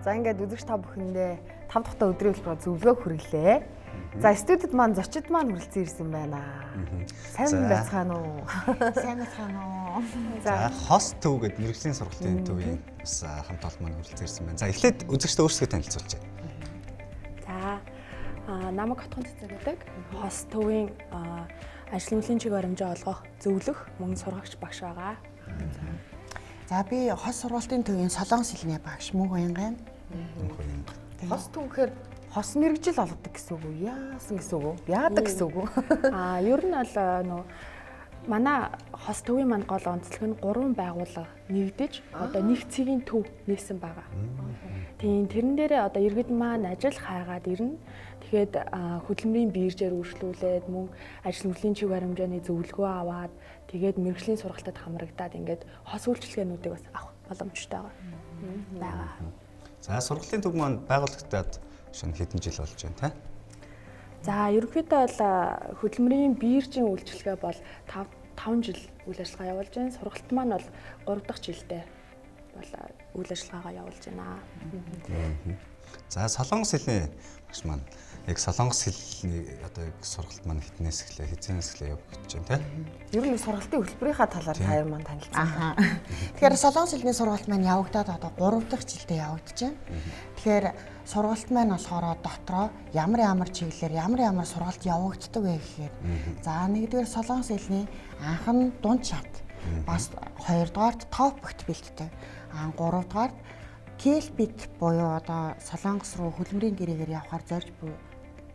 За, ингээд үзэгч та бүхэндээ 5 дахь өдрийн хөтөлбөрөөр зөвлөгөө хүргэлээ. За, студид маань зочид маань хүрэлцэн ирсэн байна. Сайн байцгаана уу? Сайн байцгаана уу? За, Хос төв гэдэг мэргэжлийн сургалтын төвийн бас хамт олон маань хүрэлцэн ирсэн байна. За, эхлээд үзэгчдээ өөрсдөө танилцуулъя. За, намайг Хотхон Цэцэг гэдэг. Хос төвийн ажил мөлийн чиг баримжаа олгох, зөвлөх мөн сургагч багш байгаа. За, би Хос сургалтын төвийн солонгос хэлний багш Мөнх Уянгай. Мөнх Уянгай. Хос төв гэхээр хос мэргэжил олгодог гэсэн үг үү? Яасан гэсэн үг үү? Яадаг гэсэн үг үү? Ер нь бол нөө манай Хос төвийн маань гол онцлог нь 3 байгууллага нэгдэж одоо нэг цэгийн төв нээсэн байгаа. Тийм, тэрэн дээрээ одоо иргэд маань ажил хайгаад ирнэ. Тэгэхээр хөдөлмөрийн биржээр үйлчлүүлээд, мөн ажил мөрлийн чиг баримжааны зөвлөгөө аваад, тэгээд мэргэжлийн сургалтад хамрагдаад, ингээд хос үйлчилгээнүүдийг бас авах боломжтой байгаа. За, сургалтын төв маань байгуулагдаад шинэ хэдэн жил болж байна те? За, ерөнхийдөө бол хөдөлмөрийн биржийн үйлчилгээ бол 5 жил үйл ажиллагаа явуулж байна. Сургалт маань бол 3 дахь жилдээ бол үйл ажиллагаагаа явуулж байна. За, солонгос хэлний багш маань яг солонгос хэлний одоо яг сургалт маань хэднээс эхлээ, хэзээнээс эхлээ явагдаж байна те? Ер нь сургалтын хөтөлбөрийнхаа талаар та хоёр маань танилцсан. Тэгэхээр солонгос хэлний сургалт маань явагдаад одоо 3 дахь жилдээ явагдаж байна. Тэгэхээр сургалт маань болохоор дотроо ямар ямар чиглэлээр ямар ямар сургалт явагддаг вэ гэхээр, за, нэгдүгээр солонгос хэлний анхан дунд шат, бас хоёрдугаарт TOPIK бэлтдэг. Аа, гуравдугаарт KLPD буюу одоо Солонгос руу хөдөлмөрийн гэрээгээр явахаар зорж буй,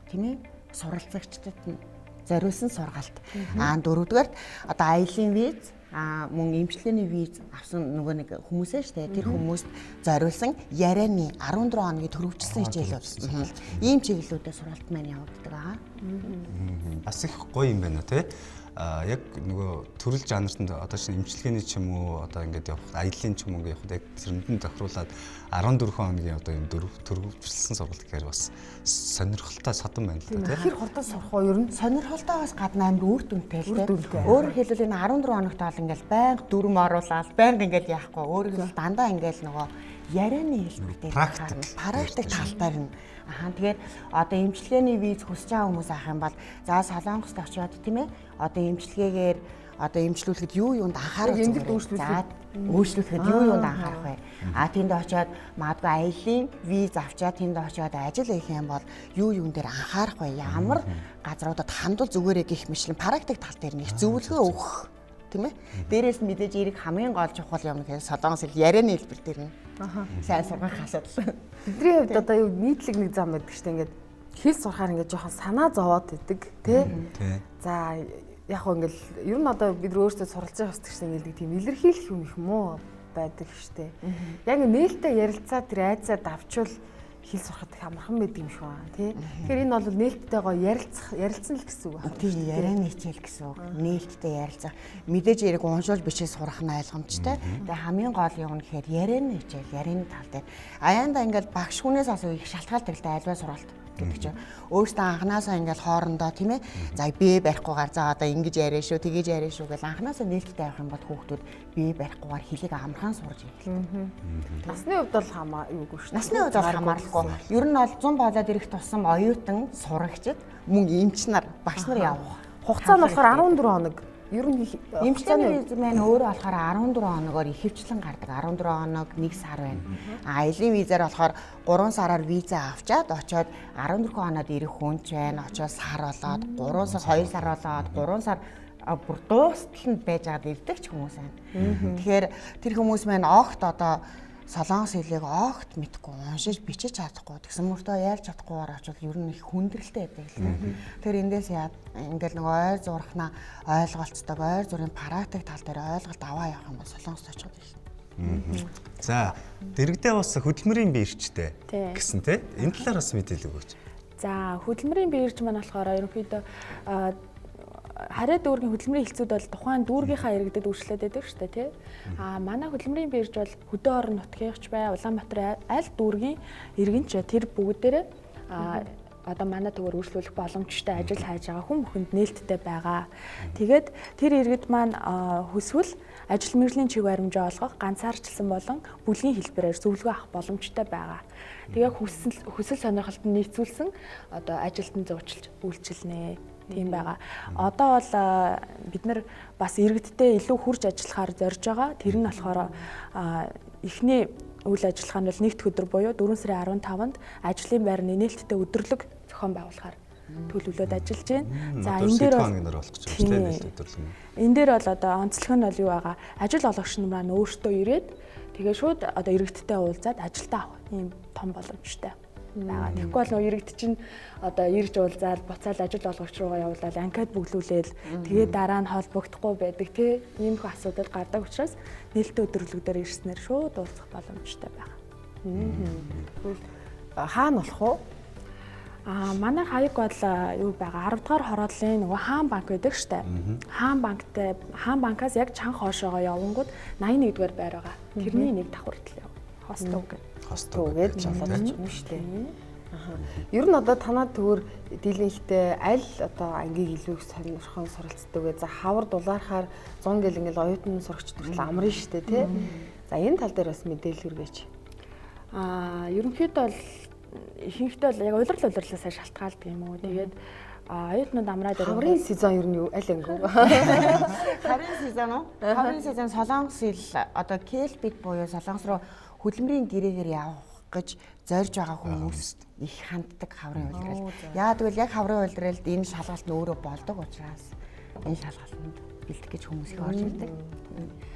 тийм ээ, суралцагчдад нь зориулсан сургалт. Аа, дөрөвдүгээрт одоо аялын виз, мөн эмчилгээний виз авсан нөгөө нэг хүмүүсээ штэ, тэр хүмүүст зориулсан ярианы 14 хоногийн төрөвчлсөн хичээлүүд. Ийм чиглэлүүдээр сургалт маань явагддаг аа. Бас их гоё юм байна те. Яг нөгөө төрөл жанрт одоо шинэ эмчилгээний ч юм уу, одоо ингээд явах аяллаа ч юм уу, ингээд явахад яг тэрэнд нь тохируулаад 14 хоногийн одоо юм төрөвчлсөн сургалт гэхээр бас сонирхолтой содон байна л да, тийм. Хэр хурдан сурах уу ер нь? Сонирхолтой бас гадна амар үр дүнтэй л тийм. Өөрөөр хэлбэл, энэ 14 хоногт бол ингээд байнга дүрм оруулаад, байнга ингээд яахгүй, өөрөөр хэлбэл, дандаа ингээд нөгөө ярианы хэлбэртэй практик талаар нь. Аа, тэгэхээр одоо эмчилгээний виз хүсэж байгаа хүмүүс авах юм бол, за, Солонгост очиод, тийм ээ, одоо эмчилгээгээр одоо эмчлүүлэхэд юу юунд анхаарах вэ? За, үйлчлүүлэхэд юу юунд анхаарах вэ? А тэнд очиод магадгүй аялын виз авчаад, тэнд очиод ажил хийх юм бол юу юун дээр анхаарах вэ? Ямар газруудад хандвал зүгээрээ гих мэтлэн практик тал дээр нэг зөвлөгөө өгөх, тийм ээ. Дээрээс нь мэдээж эрэг хамгийн гол чухал юм гэхээр солонгос хэл ярианы хэлбэр дээр нь сайн сургах асуудал. Бидний хувьд одоо юу нийтлэг нэг зам байдаг шүү дээ. Ингээд хэл сурахаар ингээд жоохон санаа зовоод идэг, тий. За, яг хөө ингээд ер нь одоо бид нар өөрсдөө суралцах ёстой гэсэн ингээд тийм илэрхийлэх юм их муу байдаг шүү дээ. Яг нээлттэй ярилцаа, тэр айцаа давчвал хэл сурахад их амархан байдаг юм шиг байна, тий. Тэгэхээр энэ бол нээлттэй гоё ярилцах, ярилцсан л гэсэн үг байна. Тийм, ярианы хичээл гэсэн үг. Нээлттэй ярилцах. Мэдээж эрэг уншуул бичиж сурах нь ойлгомжтой. Тэгээ хамгийн гол юм нь гэхээр ярианы хичээл, ярианы тал дээр. Аяанда ингээд багш хүнээс асуу их шалтгаалдаг л да, альва сургалт гэдэг чинь. Өөртөө анханасаа ингээд хоорондоо, тийм ээ. За, бие барихгүйгээр, за, одоо ингэж яриа шүү, тэгэж яриа шүү гэж анханасаа нээлттэй явах юм бол хүүхдүүд бие барихгүйгээр хэлийг амархан сурж эхэлдэг. Насны хувьд бол хамаа юугүй шүү. Насны хувьд бол хамааралгүй. Ер нь бол 100 болоод ирэх тусам оюутан, сурагчид, мөн эмч нар, багш нар явах. Хугацаа нь болохоор 14 хоног. Ер нь эмчилгээний виз маань өөрөө болохоор 14 хоногоор ихэвчлэн гардаг. 14 хоног, 1 сар байна. Аялын визээр болохоор 3 сараар виза авчаад очиод 14 хоноод ирэх хүн ч байна. Очиод сар болоод, 3 сар, 2 сар болоод, 3 сар бүр дуустал нь байж байгаад ирдэг ч хүмүүс байна. Тэгэхээр тэр хүмүүс маань огт одоо солонгос хэлийг огт мэдэхгүй, уншиж бичиж чадахгүй, тэгсэн мөртөө ярьж чадахгүйгээр очвол ер нь их хүндрэлтэй байдаг л дээ. Тэр эндээс ингээл нөгөө ойр зурхнаа ойлголцдог, ойр зургийн практик тал дээр ойлголт аваа явах юм бол Солонгост очиход их. За, дэрэгдээ бас хөдөлмөрийн биржтэй гэсэн тий. Энэ талаар бас мэдээлэл өгөөч. За, хөдөлмөрийн бирж маань болохоор ерөнхийдөө хариа дүүргийн хөдөлмөрийн хэлцүүд бол тухайн дүүргийнхаа иргэдэд үйлчлээд байдаг шүү дээ, тий. А манай хөдөлмөрийн бирж бол хөдөө орон нутгийнхч бай, Улаанбаатар аль дүүргийн иргэн ч тэр бүгдээрээ одоо манай төвөөр үйлчлүүлэх боломжтой ажил хайж байгаа хүн бүхэнд нээлттэй байгаа. Тэгээд тэр иргэд маань хүсвэл ажил мэргэжлийн чиг баримжаа олгох, ганцаарчлсан болон бүлгийн хэлбэрээр зөвлөгөө авах боломжтой байгаа. Тэгээ хүсэл сонирхолд нь нийцүүлсэн одоо ажилтан зуучлж үйлчилнэ. Тийм байгаа. Одоо бол бид нар бас иргэдтэй илүү хурж ажиллахаар зорж байгаа. Тэр нь болохоор эхний үйл ажиллагаа нь бол нэгд өдөр буюу 4 сарын 15-нд ажлын байрны нээлттэй өдөрлөг зохион байгуулахаар төлөвлөд ажиллаж байна. За энэ дээр бол болох гэж байна тийм нээлттэй өдөрлөг. Энэ дээр бол одоо онцлог нь бол юу байгаа? Ажил олгогч нар маань өөртөө ирээд тэгээ шууд одоо иргэдтэй уулзаад ажилдаа авах ийм том боломжтой байгаа. Тэгэхгүй бол нөгөө иргэд чинь одоо ирж уулзаад буцаал ажил олгогч руугаа явуулаад анкет бүглүүлээл тэгээ дараа нь холбогдохгүй байдаг тий иймэрхүү асуудал гардаг учраас нээлттэй өдөрлөг дээр ирснээр шууд уулзах боломжтой байгаа. Тэгвэл хаана болох вэ? Манай хаяг бол юу байгаа 10 дугаар хорооллын нөгөө хаан банк байдаг штэ. Хаан банктай хаан банкаас яг чанга хоошоогоо явангууд 81 дугаар байр байгаа. Тэрний нэг давхар тал яв. Хостов гэдэг. Хостов гэж болоод ч юм штэ. Аха. Ер нь одоо танаа төвөр дийлэнхтэй аль одоо ангийг илүү их сонирхон суралцдаг вэ? За хавар дулаархаар 100 гэл ингээл оюутан сурагчд хүртэл амрын штэ тий. За энэ тал дээр бас мэдээлэл хүргээч. Ерөнхийдөө бол ихэнхдээ бол яг улирал улирлаасаа шалтгаалдаг юм уу. Тэгээд оюутнууд амраад хаврын сезон ер нь юу аль анги вэ? Хаврын сезон уу? Хаврын сезон Солонгос хэл одоо Кэлбит буюу Солонгос руу хөдөлмөрийн гэрээгээр явах гэж зорж байгаа хүмүүс их ханддаг хаврын улирал. Яагаад гэвэл яг хаврын улиралд энэ шалгалт нь өөрөө болдог учраас энэ шалгалтанд бэлтгэх гэж хүмүүс их орж ирдэг.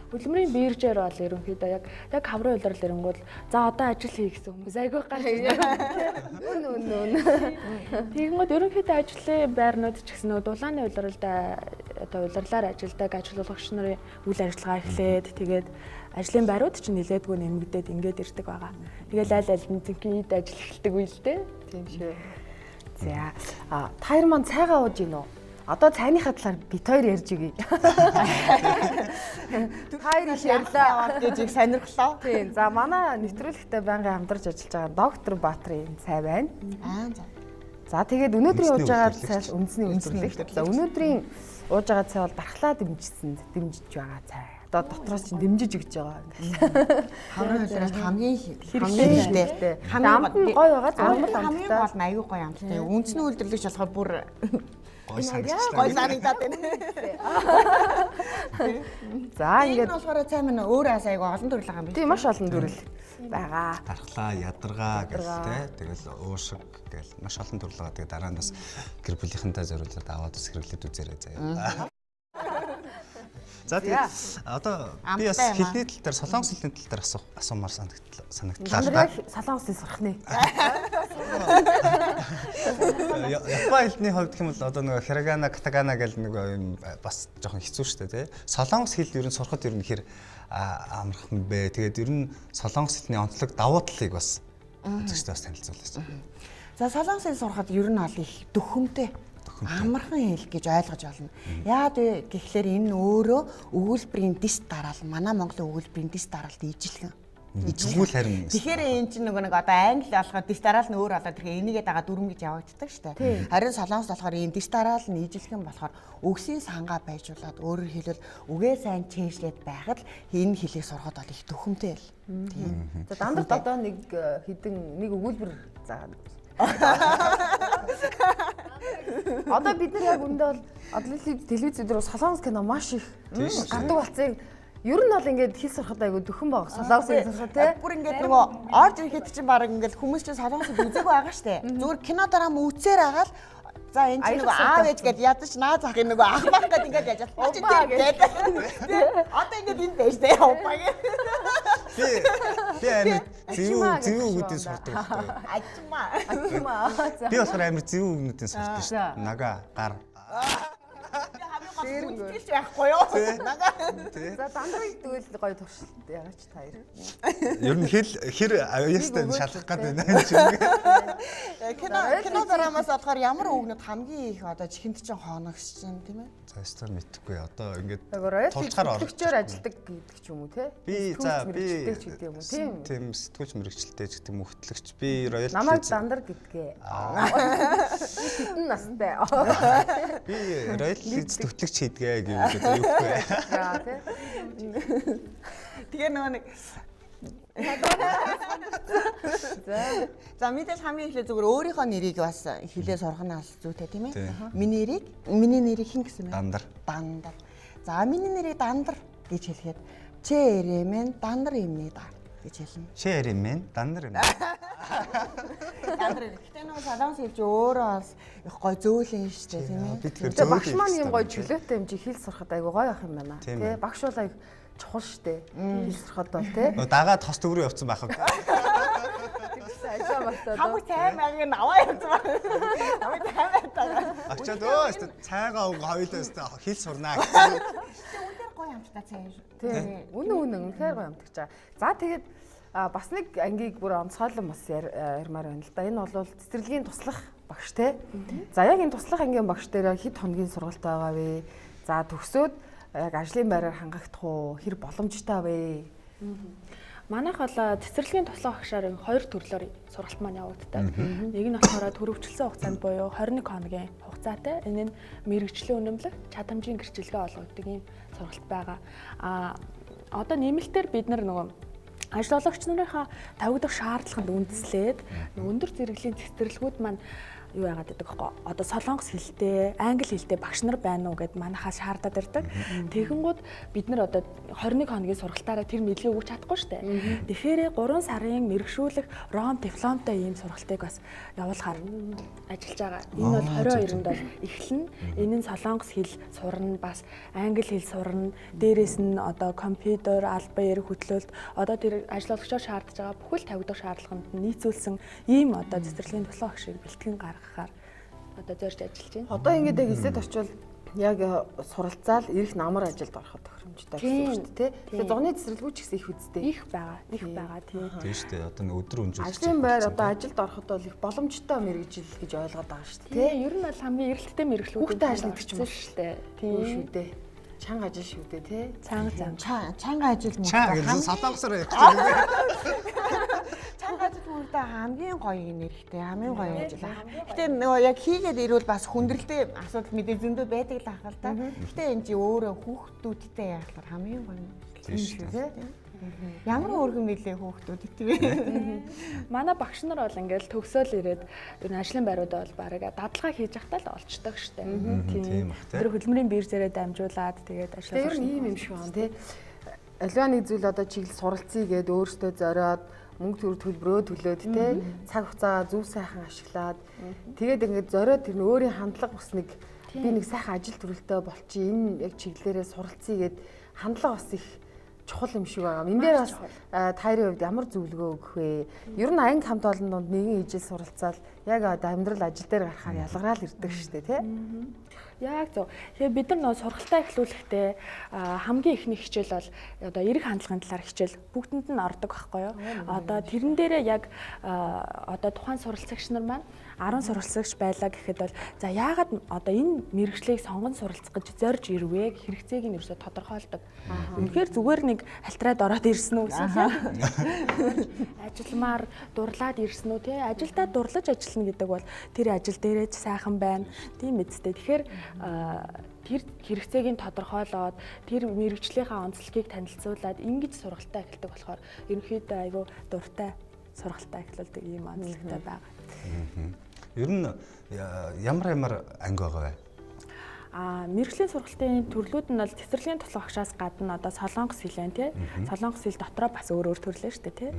Хөдөлмөрийн биржээр бол ерөнхийдөө яг хаврын улирал ирэнгүүт за одоо ажил хий гэсэн хүмүүс айгүй гарч ирдэг. Үн үн үн. Тэгэнгүүт ерөнхийдөө ажлын байрнууд ч гэсэн нөгөө дулааны улиралд одоо улирлаар ажилдаг ажил олгогч нарын үйл ажиллагаа эхлээд тэгээд ажлын байрууд чинь нэлээдгүй нэмэгдээд ингээд ирдэг байгаа. Тэгэл аль аль нь зинхэнэ ид ажил эхэлдэг үе л дээ. Тийм шүү. За та хоёр маань цайгаа ууж гин үү? Одоо цайныхаа талаар бит хоёр ярьж өгье. Та хоёр их ярьлаа гэж их сонирхлоо. Тийм. За манай нэвтрүүлэгтээ байнгын хамтарч ажиллаж байгаа доктор Баатрын цай байна. За. За тэгээд өнөөдрийн ууж байгаа цай үндэсний үйлдвэрлэгч. За өнөөдрийн ууж байгаа цай бол дархлаа дэмжиж байгаа цай. Одоо дотроос чинь дэмжиж өгч байгаа. Хаврын улиралд хамгийн хэрэгтэй. Хамгийн гоё байгаа. Хамгийн гол нь аюу гоё амттай. Үндэсний үйлдвэрлэгч болохоор бүр гой санагчлаа. Гой санагдаад байна. За ингээд болохоор цай минь өөр ас айгу олон төрөл байгаа юм биш. Тийм маш олон төрөл байгаа. Дархлаа, ядаргаа гэл тэ. Тэгэл уушиг гэл маш олон төрөл байгаа. Тэгээ дараа нь бас гэр бүлийнхэнтэй зориулаад аваад бас хэрэглээд үзээрэй заяа. За тэгээд одоо би бас хэлний тал дээр солонгос хэлний тал дээр асуумаар санагдлаа л да. Солонгос хэл сурах нэ. Япон хэлний хувьд гэх юм бол одоо нөгөө хирагана, катагана гэл нөгөө юм бас жоохон хэцүү шүү дээ тий. Солонгос хэл ер нь сурахад ер нь хэр амархан бэ? Тэгээд ер нь солонгос хэлний онцлог давуу талыг бас үзэгчдээ бас танилцуулаач. За солонгос хэл сурахад ер нь бол их дөхөмтэй. Амархан хэл гэж ойлгож байна. Яагаад вэ гэхлээр энэ нь өөрөө өгүүлбэрийн дис дараал, манай Монголын өгүүлбэрийн дис дараалт ижилхэн. Ижилхэн харин. Тэгэхээр энэ чинь нөгөө нэг одоо англи болохоор дис дараал нь өөр болоод тэгэхээр энийгээ дагаа дүрм гэж явагддаг шүү дээ. Харин солонгос болохоор ийм дис дараал нь ижилхэн болохоор үгсийн сангаа байжуулаад өөрөөр хэлбэл үгээ сайн чэйжлээд байхад энэ хэлийг сурахад бол их дөхөмтэй л. Тийм. За дандарт одоо нэг хэдэн нэг өгүүлбэр заа. Одоо бид нар яг үндэ бол одоо телевиз дээр солонгос кино маш их гардаг болсон. Ер нь бол ингээд хэл сурахад айгүй дөхөн баг. Солонгос хэл сурахад тий. Бүр ингээд нөгөө орж ирэхэд чинь баг ингээд хүмүүс чинь солонгос хэл үзээгүй байгаа штэ. Зүгээр кино дараа мөцээр агаал за энэ чинь нөгөө аав ээж гээд ядаж наа зах юм нөгөө ах бах гээд ингээд яаж алхах гээд. Одоо ингээд энд байж тээ опа гээ. Би амар зөв үгүүдийн сурдаг байхгүй. Ажмаа. Ажмаа. Би болохоор амар зөв үгнүүдийн сурдаг шүү дээ. Нага, гар. Хүндэлж байхгүй юу? За дандрыг тэгвэл гоё туршилт яагач та хоёр. Ер нь хэл хэр аюултай шалгах гээд байна юм шиг. Кино драмаас болохоор ямар үгнүүд хамгийн их одоо чихэнд чинь хоногсож байна тийм ээ? За өстөр мэдэхгүй. Одоо ингээд тулчгаар орлогчоор ажилладаг гэдэг ч юм уу те? Би за би тийм сэтгүүлч мэрэгчлээ ч гэдэг юм хөтлөгч би роял намайг дандар гэдгээ. Хитэн настай. Би роял хөтлөгч хийдгээ гэвэл одоо юу вэ? За тий. Тэгээ нөгөө нэг За мэдээж хамгийн эхлээ зүгээр өөрийнхөө нэрийг бас хэлээ сурах нь бас зүйтэй тийм ээ. Миний нэрийг миний нэрийг хэн гэсэн бэ? Дандар. Дандар. За миний нэрийг Дандар гэж хэлэхэд Чэ эрэмэн Дандар юмний да гэж хэлнэ. Чэ эрэмэн Дандар юм. Дандар. Гэтэ нөгөө солонгос хэлж өөрөө бас их гой зөөлөн шүү дээ тийм ээ. Би тэгэхээр зөөлөн. Багш маань юм гой чөлөөтэй юм чи хэл сурахад айгу гоё ах юм байна. Тэ багш бол айгу чухал штэ. Хэл сурахад бол тий. Дагаад хос төврөө явцсан байх юм. Тэгсэн ажаа мартаад. Хамаг цай маяг нь аваа явцсан байна. Хамаг цай майтаа. Очоод өө өстө цайгаа өнгө хоёулаа өстө хэл сурнаа гэсэн. Үнэхээр гоё амттай цай юм шүү. Тий. Үнэн үнэн үнэхээр гоё амтгаж байгаа. За тэгээд бас нэг ангийг бүр онцгойлон бас ярмаар байна л да. Энэ бол цэцэрлэгийн туслах багш те. За яг энэ туслах ангийн багш дээр хэд хоногийн сургалт байгаа вэ? За төгсөөд яг ажлын байраар хангагдах уу? Хэр боломжтой вэ? Манайх бол цэцэрлэгийн туслах багшаар хоёр төрлөөр сургалт маань явагддаг. Нэг нь болохоор төрөвчлсөн хугацаанд буюу 21 хоногийн хугацаатай. Энэ нь мэрэгжлийн үнэмлэх, чадамжийн гэрчилгээ олгодог ийм сургалт байгаа. А одоо нэмэлтээр бид нар нөгөө ажил олгогч нарынхаа тавигдах шаардлаганд үндэслээд өндөр зэрэглэлийн цэцэрлэгүүд маань юу яагаад гэдэг вэ? Одоо солонгос хэлтэй, англи хэлтэй багш нар байна уу гэд манайхаас шаардаад ирдэг. Тэгэнгүүт бид нар одоо 21 хоногийн сургалтаараа тэр мэдлэгийг өгч чадахгүй шүү дээ. Тэгэхээр 3 сарын мэрэгшүүлэх ром дипломтой ийм сургалтыг бас явуулахаар ажиллаж байгаа. Энэ бол 22-нд бол эхэлнэ. Энэ нь солонгос хэл сурна, бас англи хэл сурна. Дээрээс нь одоо компьютер, албан ярих хөтлөлт одоо тэр ажил олгогчоор шаардж байгаа бүхэл тавигдах шаардлаганд нийцүүлсэн ийм одоо цэцэрлэгийн туслах багшийг бэлтгэн гаргахаар одоо зорж ажиллаж байна. Одоо ингээд яг эсэд очивол яг суралцаал ирэх намар ажилд ороход тохиромжтой гэсэн үг шүү дээ, тий. Тэгэхээр зуны цэцэрлэгүүд ч гэсэн их үсттэй. Их байгаа, их байгаа тий. Тийм шүү дээ. Одоо нэг өдөр өнжүүлж ажлын байр одоо ажилд ороход бол их боломжтой мэргэжил гэж ойлгоод байгаа шүү дээ, тий. Ер нь бол хамгийн эрэлттэй мэргэжлүүд хүүхдээ ажилладаг ч юм уу шүү дээ. Тийм шүү дээ. Чанга ажил шүү дээ, тий. Чанга ажил мөн. Солонгосоор явчих юм. Чанга ажил мөрдөө хамгийн гоё нэрхтэй, хамгийн гоё ажил. Гэтэ нөгөө яг хийгээд ирвэл бас хүндрэлтэй асуудал мэдээ зөндөө байдаг л ах л та. Гэтэ энэ чи өөрөө хүүхдүүдтэй яахлаар хамгийн гоё юм шүү дээ. Ямар өөргөн мэлээ хүүхдүүд тийм ээ. Манай багш нар бол ингээл төгсөөл ирээд ер нь ажлын байруудаа бол бараг дадлага хийж байхдаа л олчдаг штэ. Тийм бах тийм. Тэр хөдөлмөрийн биржээрээ дамжуулаад тэгээд ажиллах. Тэр нь ийм юм шиг байна тий. Аливаа нэг зүйл одоо чиглэл суралцъя гээд өөртөө зориод мөнгө төгрөг төлбөрөө төлөөд тий цаг хугацаа зөв сайхан ашиглаад тэгээд ингээд зориод тэр нь өөрийн хандлага бас нэг би нэг сайхан ажил төрөлтөө болчих энэ яг чиглэлээрээ суралцъя гээд хандлага бас их чухал юм шиг байгаа. Энэ дээр бас тайрын хувьд ямар зөвлөгөө өгөх вэ? Ер нь анги хамт олон дунд нэгэн ижил суралцаал яг амьдрал ажил дээр гарахаар ялгараал ирдэг шүү дээ, тий? Яг зөв. Тэгэхээр бид нар нөө сургалтаа эхлүүлэхдээ хамгийн эхний хичээл бол одоо эрэг хандлагын талаар хичээл бүгдэнд нь ордог байхгүй юу? Одоо тэрэн дээрээ яг одоо тухайн суралцагч нар маань 10 суралцагч байлаа гэхэд бол за яагаад одоо энэ мэргэжлийг сонгон суралцах гэж зорж ирвэ хэрэгцээг нь ерөөсөө тодорхойлдог. Үнэхээр зүгээр нэг халтраад ороод ирсэн үү эсвэл ажилламаар дурлаад ирсэн үү те ажилдаа дурлаж ажиллана гэдэг бол тэр ажил дээрээ ч сайхан байна. Тийм үсттэй. Тэгэхээр тэр хэрэгцээг нь тодорхойлоод тэр мэргэжлийнхаа онцлогийг танилцуулаад ингэж сургалтаа эхэлдэг болохоор ерөнхийдөө айгүй дуртай сургалтаа эхлүүлдэг ийм онцлогтой байгаа. Ер нь ямар анги байгаа вэ? Мэргэжлийн сургалтын төрлүүд нь бол цэцэрлэгийн туслах багшаас гадна одоо солонгос хэл байна тий. Солонгос хэл дотроо бас өөр өөр төрлөө шүү дээ тий.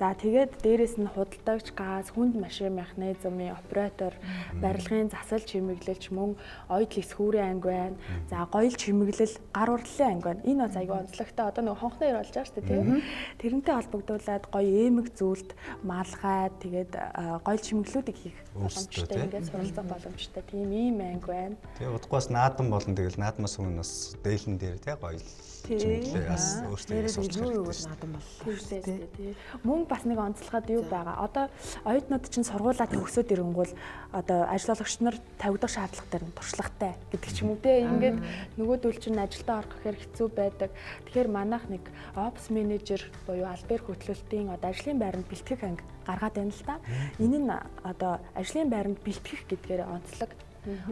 За тэгээд дээрэс нь худалдагч, газ, хүнд машин механизмын оператор, барилгын засал чимэглэлч, мөн оёдол эсхүүрийн анги байна. За гоёл чимэглэл, гар урдлын анги байна. Энэ бас айгүй онцлогтой. Одоо нэг хонхны ир болж байгаа шүү дээ тий. Тэрнтэй холбогдуулаад гоё эмэг зүйлд малгай тэгээд гоёл чимэглэлүүдийг хийх боломжтой, ингээд суралцах боломжтой тийм ийм анги байна. Тэгээ удахгүй бас наадам болно. Тэгэл наадмаас өмнө бас дээлэн дээр тий гоё чимэглээ бас өөртөө сурч хэрэгтэй шүү. Наадам боллоо. Тий. Мөн бас нэг онцлогод юу байгаа. Одоо оюутнууд чинь сургуулаа төгсөөд ирэнгүүл одоо ажил олгогч нар тавигдах шаардлага дээр нь туршлагатай гэдэг ч юм уу те. Ингээд нөгөөдөл чинь ажилдаа орох гэхээр хэцүү байдаг. Тэгэхээр манайх нэг Ops менежер буюу албаар хөтлөлтийн одоо ажлын байранд бэлтгэх анги гаргаад байна л да. Энэ нь одоо ажлын байранд бэлтгэх гэдгээр онцлог.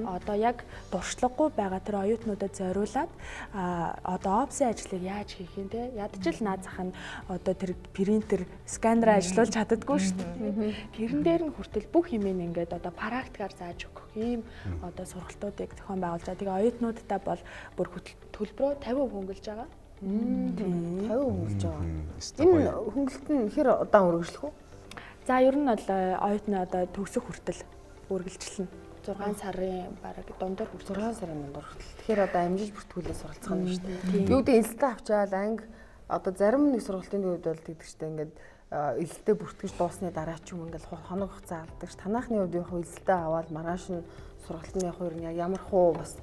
Одоо яг дуршлаггүй байгаа тэр оюутнуудад зориулаад одоо опсын ажлыг яаж хийх юм те, ядчил наад зах нь одоо тэр принтер, сканераа ажиллуулж чаддаггүй шүү дээ. Тэрэн дээр нь хүртэл бүх юм ингээд одоо практикаар зааж өгөх ийм одоо сургалтуудыг зохион байгуулж байгаа. Тэгээ оюутнуудтай бол бүр төлбөрөө 50% хөнгөлж байгаа. 50% хөнгөлж байгаа. Энэ хөнгөлөлт нь хэр удаан үргэлжлэх үү? За ер нь бол оюутны одоо төгсөх хүртэл үргэлжлэнэ. 6 сарын бараг дундуур хүртэл. 6 сарын дундуур хүртэл. Тэгэхээр одоо амжиж бүртгүүлээ суралцах нь шүү дээ. Юу гэдэг элсэлтээ авчаал анги одоо зарим нэг сургалтын үед бол тэгдэг шүү дээ. Ингээд элсэлтээ бүртгэж дуусны дараа ч юм ингээд хоног хугацаа алддаг ш. Танаахны хувьд яг элсэлтээ аваад маргааш нь сургалтын явах ер нь яг ямар хуу бас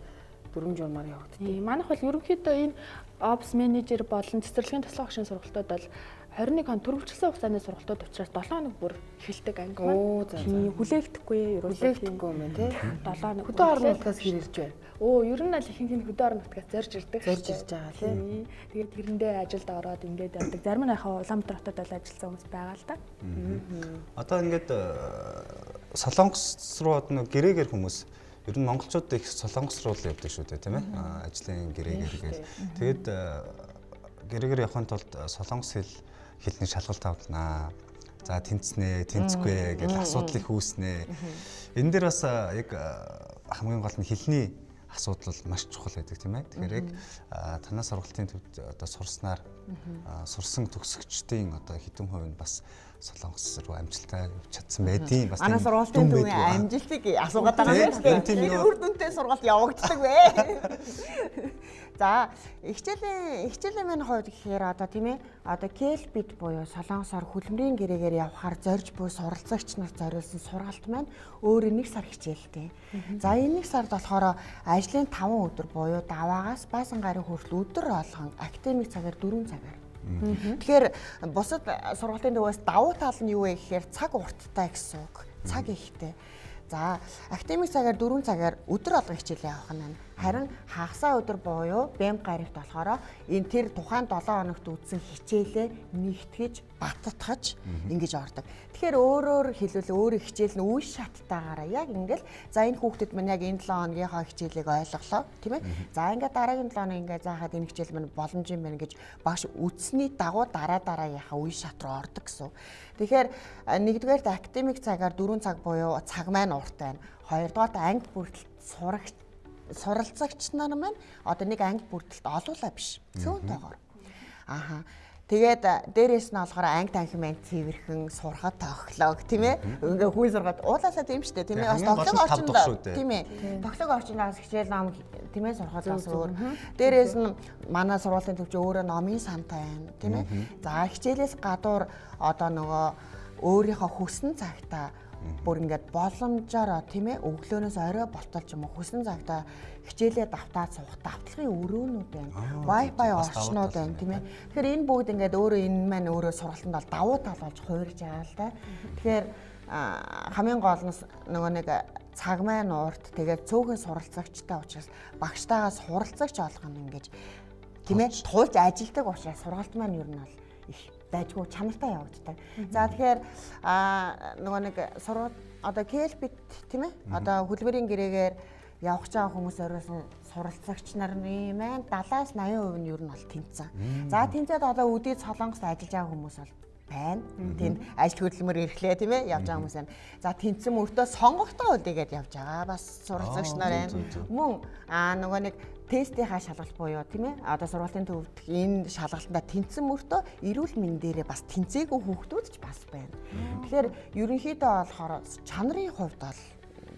дүрм журмаар явагддаг. Манайх бол ерөнхийдөө энэ Ops менежер болон цэцэрлэгийн туслах багшийн сургалтууд бол 21 хон төрөвчлсөн хугацааны сургалтууд учраас 7 хоног бүр эхэлдэг анги маань. Хүлээгдэхгүй ерөөсөө хүлээгдэхгүй юм байна тий. 7 хоног. Хөдөө орон нутгаас хэр ирж байна? Ер нь аль ихэнх нь хөдөө орон нутгаас зорж ирдэг. Зорж ирж байгаа тий. Тэгээд тэрэндээ ажилд ороод ингээд явдаг. Зарим нь яхаа Улаанбаатар хотод бол ажилласан хүмүүс байгаа л да. Одоо ингээд Солонгос руу одоо гэрээгээр хүмүүс ер нь монголчууд их Солонгос руу л явдаг шүү дээ тийм ээ. Ажлын гэрээгээр гээл. Тэгээд гэрээгээр явахын тулд Солонгос хэлний шалгалт авлаа. За тэнцнэ, тэнцэхгүй гэл асуудал их үүснэ. Энэ дээр бас яг хамгийн гол нь хэлний асуудал бол маш чухал байдаг тийм ээ. Тэгэхээр яг танаа сургалтын төвд одоо сурснаар сурсан төгсөгчдийн одоо хэдэн хувь нь бас Солонгос руу амжилттай явж чадсан байдیں۔ Бас манай сургалтын төвийн амжилтыг асуугаад байгаа юм шүү дээ. Тэр үр дүнтэй сургалт явагддаг вэ? За, хичээлийн маань хувьд гэхээр одоо тийм ээ, одоо Келбит буюу Солонгосоор хөдөлмөрийн гэрээгээр явахаар зорж буй суралцагч нар зориулсан сургалт маань өөрөө 1 сар хичээлтэй. За, энэ 1 сард болохоор ажлын 5 өдөр буюу даваагаас баасан гарын хүртэл өдөр болгон академик цагаар 4 цагаар. Тэгэхээр бусад сургалтын төвөөс давуу тал нь юу вэ гэхээр цаг урттай гэсэн үг. Цаг ихтэй. За, академик цагаар 4 цагаар өдөр болгон хичээлээ явах нь байна. Харин хагасаа өдөр буюу бэм гарагт болохоор энэ тэр тухайн 7 хоногт үзсэн хичээлээ нэгтгэж, баттгаж ингэж ордог. Тэгэхээр өөрөөр хэлбэл өөрөө хичээл нь үе шаттайгаараа яг ингээл за энэ хүүхдэд минь яг энэ 7 хоногийнхоо хичээлийг ойлголоо тийм ээ. За ингээд дараагийн 7 хоног ингээд заахад энэ хичээл минь боломж юм байна гэж багш үзсний дагуу дараа дараагийнхаа үе шат руу ордог гэсэн. Тэгэхээр нэгдүгээрт академик цагаар 4 цаг буюу цаг маань урт байна. Хоёрдугаарт анги бүртэл сурагч суралцагч нар маань одоо нэг анги бүртэлт олуулаа биш. Цөөн тоогоор. Ааха. Тэгээд дээрээс нь болохоор анги танхим маань цэвэрхэн сурахад тохиолог тийм ээ. Ингээ хүн сургаад уулаасаа тийм шүү дээ тийм ээ. Бас тохиолог орчинд тийм ээ. Тохиолог орчинд бас хичээл ном тийм ээ сурахад бас өөр. Дээрээс нь манай сургуулийн төвч өөрөө номын сантай байна тийм ээ. За хичээлээс гадуур одоо нөгөө өөрийнхөө хүссэн цагтаа бүр ингээд боломжоор тийм ээ өглөөнөөс орой болтол ч юм уу хүсэн цагтаа хичээлээ давтаад суух давтлагын өрөөнүүд байна. Wi-Fi орчнууд байна тийм ээ. Тэгэхээр энэ бүгд ингээд өөрөө энэ маань өөрөө сургалтанд бол давуу тал болж хуурж байгаа л да. Тэгэхээр хамгийн гол нь нөгөө нэг цаг маань урт тэгээд цөөхөн суралцагчтай учраас багштайгаа суралцагч олгоно ингэж тийм ээ тулж ажилтдаг учраас сургалт маань ер нь бол их дайггүй чанартай явагддаг. За тэгэхээр нөгөө нэг сургууль одоо Келбит тийм ээ одоо хөдөлмөрийн гэрээгээр явах гэж байгаа хүмүүс зориулсан суралцагч нар маань 70-аас 80% нь ер нь бол тэнцсэн. За тэнцээд одоо үдий Солонгост ажиллаж байгаа хүмүүс бол байна. Тэнд ажил хөдөлмөр эрхлээ тийм ээ явж байгаа хүмүүс байна. За тэнцсэн мөртөө сонгогдоо үлдээгээд явж байгаа бас суралцагч нар байна. Мөн нөгөө нэг тестийнхаа шалгалт буюу тийм ээ одоо сургуулийн төвд энэ шалгалтандаа тэнцсэн мөртөө эрүүл мэндээрээ бас тэнцээгүй хүүхдүүд ч бас байна. Тэгэхээр ерөнхийдөө болохоор чанарын хувьд бол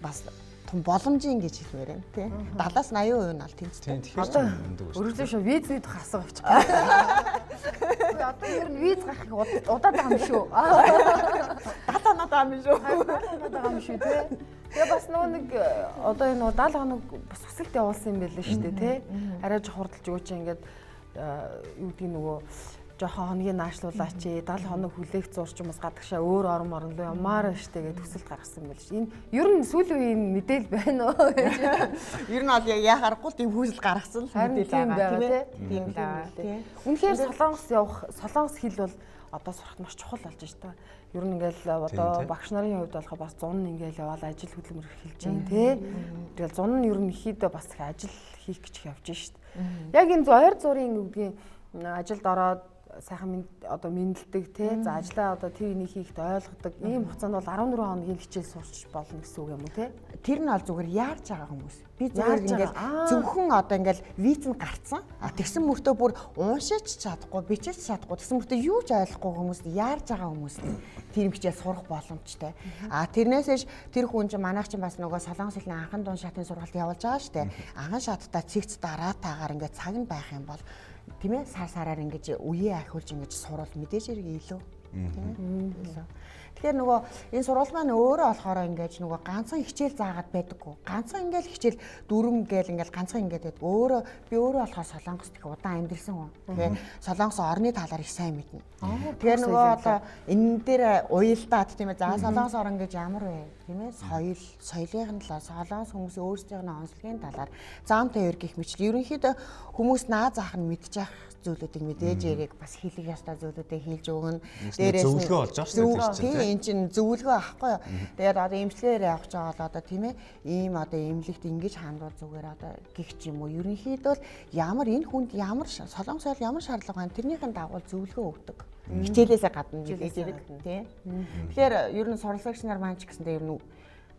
бас том боломжийн гэж хэлмээр байна тий. 70-аас 80% нь бол тэнцдэг. Одоо өргөжлөө шүү визний тухай асуух авчих. Үгүй одоо ер нь виз гарахыг удаад байгаа юм шүү. 70 оноод байгаа юм шүү. 70 оноод байгаа юм шүү тий. Тэгээ бас нөгөө нэг одоо энэ нөгөө 70 хоног бас хүсэлт явуулсан юм байлээ шүү дээ, тий. Арай жоо хурдалж өгөөч ингээд юу гэдгийг нөгөө жоохон хоногийн наашлуулаач, 70 хоног хүлээх зурч юм бас гадагшаа өөр орон морон руу ямаар штэ гэж төсөлт гаргасан байл ш. Энэ ер нь сүүлийн үеийн мэдээл байна уу? Ер нь бол яа харахгүй тийм хүсэл гаргасан л мэдээлэл байгаа тийм ээ. Тийм л аа. Үнэхээр Солонгос явах, Солонгос хэл бол одоо сурахад маш чухал болж байна. Ер нь ингээл одоо багш нарын хувьд болохоор бас 100 ингээл яваал ажил хөдөлмөр эхэлж байна тий. Тэгэл 100 нь ер нь ихэд бас их ажил хийх гэж явж шít. Яг энэ ойр зургийн үгдгийн ажилд ороод сайхан одоо мэндэлдэг тий. За ажлаа одоо тэр энийг хийхэд ойлгодог. Ийм хугацаанд бол 14 хоногийн хичээл сурч болно гэсэн үг юм уу тий? Тэр нь бол зүгээр яарч байгаа хүмүүс. Би зүгээр ингээл зөвхөн одоо ингээл виз нь гарцсан. А тэгсэн мөртөө бүр уншиж чадахгүй, бичиж чадахгүй, тэгсэн мөртөө юу ч ойлгохгүй хүмүүс яарч байгаа хүмүүс тэр хичээл сурах боломжтой. А тэрнээсээ тэр хүн чинь манайх чинь бас нөгөө Солонгос хэлний анхан дунд шатын сургалт явуулж байгаа шүү дээ. Анхан шаттай цэгц дараатаагаар ингээд цаг нь байх юм бол тийм ээ сар сараар ингэж үеэ ахиулж ингэж сурвал мэдээж хэрэг илүү тийм ээ илүү. Тэгэхээр нөгөө энэ сургууль маань өөрөө болохоор ингэж нөгөө ганцхан хичээл заагаад байдаггүй. Ганцхан ингээл хичээл дүрм гээл ингээл ганцхан ингээд байдаг. Өөрөө би өөрөө болохоор Солонгост их удаан амьдэрсэн хүн. Тэгэхээр Солонгос орны талаар их сайн мэднэ. Тэгэхээр нөгөө одоо энэ дээр уялдаад тийм ээ за Солонгос орн гэж ямар вэ? Тийм ээ соёл, соёлын талаар, Солонгос хүмүүсийн өөрсдийнх нь онцлогийн талаар зам тавир гих мэт. Ерөнхийдөө хүмүүс наа заах нь мэдчих зүйлүүдийг мэдээж яриг бас хэлэх ёстой зүйлүүдийг хэлж өгнө. Дээрээс нь зөвлөгөө олж авах шүү дээ. Тийм эн чинь зөвлөгөө авахгүй юу. Тэгээд одоо эмчилгээр явах гэж байгаа бол одоо тийм ээ ийм одоо эмнэлэгт ингэж хандвал зүгээр одоо гих ч юм уу. Ерөнхийдөө л ямар энэ хүнд ямар Солонгос соёл ямар шаардлага байна тэрнийхэн дагуу зөвлөгөө өгдөг. Хичээлээсээ гадна мэдээж яриг тийм. Тэгэхээр ер нь сурлагч нар маань ч гэсэндээ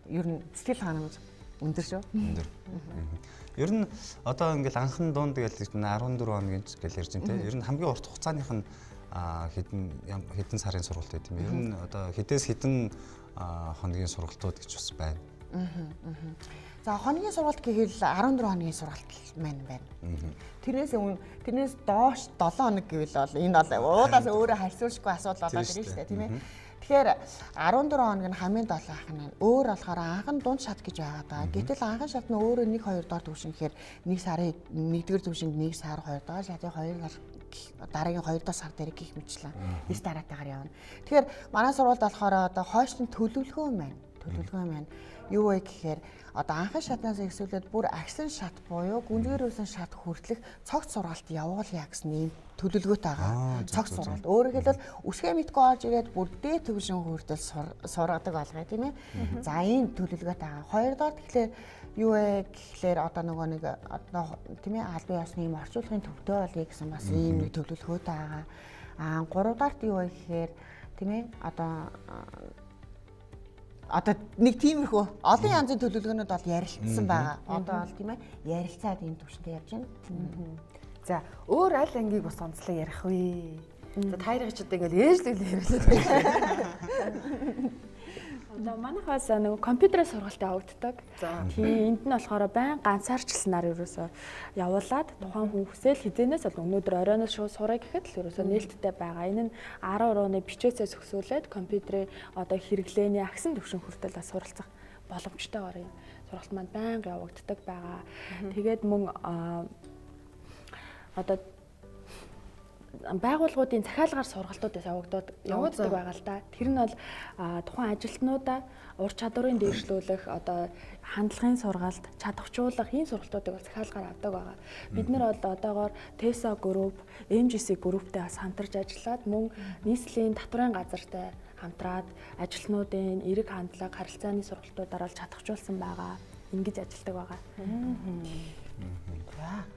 ер нь сэтгэл ханамж өндөр шүү. Өндөр. Ер нь одоо ингээл анхан дунд гэж 14 хоногийн гэж ярьж байна те. Ер нь хамгийн урт хугацааных нь хэдэн сарын сургалт байт юм. Ер нь одоо хэдээс хэдэн хоногийн сургалтууд гэж бас байна. За хоногийн сургалт гэхэл 14 хоногийн сургалт маань байна. Тэрнээс өмнө тэрнээс доош 7 хоног гэвэл бол энэ бол уулаас өөрөө харьцуулшгүй асуудал болоод ирнэ шүү дээ тийм ээ. Тэгэхээр 14 хоног нь хамгийн долоох нь өөр болохоор анхан дунд шат гэж байгаа даа. Гэтэл анхан шат нь өөрөө 1 2 дугаар түвшин гэхээр 1 сарын 1-р түвшинд 1 сар 2 дугаар шатын 2 сар дараагийн 2 дугаар сар дээр гих мэтлэн 9 дараатайгаар явна. Тэгэхээр манай сургуульд болохоор одоо хойш нь төлөвлөгөө маань. Төлөвлөгөө маань юу вэ гэхээр одоо анхан шатнаас эхлүүлээд бүр агсан шат буюу гүнзгийрүүлсэн шат хүртэлх цогц сургалт явуулъя гэсэн ийм төлөвлөгөөтэй байгаа. Цогц сургалт. Өөрөөр хэлбэл үсгээ мэдгүй орж ирээд бүр дээд түвшин хүртэл сургадаг болгоё тийм ээ. За ийм төлөвлөгөөтэй байгаа. Хоёрдугаар тэгэхээр юу вэ гэхлээр одоо нөгөө нэг одоо тийм ээ албан ёсны ийм орчуулгын төвтэй болъё гэсэн бас ийм нэг төлөвлөгөөтэй байгаа. Аа гуравдугаарт юу вэ гэхээр тийм ээ одоо нэг тиймэрхүү олон янзын төлөвлөгөөнүүд бол ярилцсан байгаа. Одоо бол тийм ээ ярилцаад ийм төвшөндөө явж байна. За өөр аль ангийг бас онцлог ярих вэ? За та хоёрыг ч одоо ингээл ээж л яриад байна. Одоо манайх бас нөгөө компьютерээр сургалт явагддаг. Тийм энд нь болохоор байн ганцаарчланаар ерөөсөө явуулаад тухайн хүн хүсэл хизэнээс бол өнөөдөр оройноос шууд сурах гэхэд л ерөөсөө нээлттэй байгаа. Энэ нь 10 рууны бичээсээ зөксүүлээд компьютерийн одоо хэрэглээний агсан түвшин хүртэл бас суралцах боломжтойгоор юм сургалт маань байнга явагддаг байгаа. Тэгээд мөн одоо байгууллагуудын захиалгаар сургалтуудаас явагддаг байгаа л да. Тэр нь бол тухайн ажилтнуудаа ур чадварын дэвшлүүлэх, одоо хандлагын сургалт, чадварчуулах ийм сургалтуудыг бол захиалгаар авдаг байгаа. Бид нар бол одоогоор TESO Group, MGC Group-тэй бас хамтарч ажиллаад мөн нийслэлийн татварын газартай хамтраад ажилтнуудын эерэг хандлага, харилцааны сургалтуудаар бол чадварчуулсан байгаа. Ингэж ажилладаг байгаа.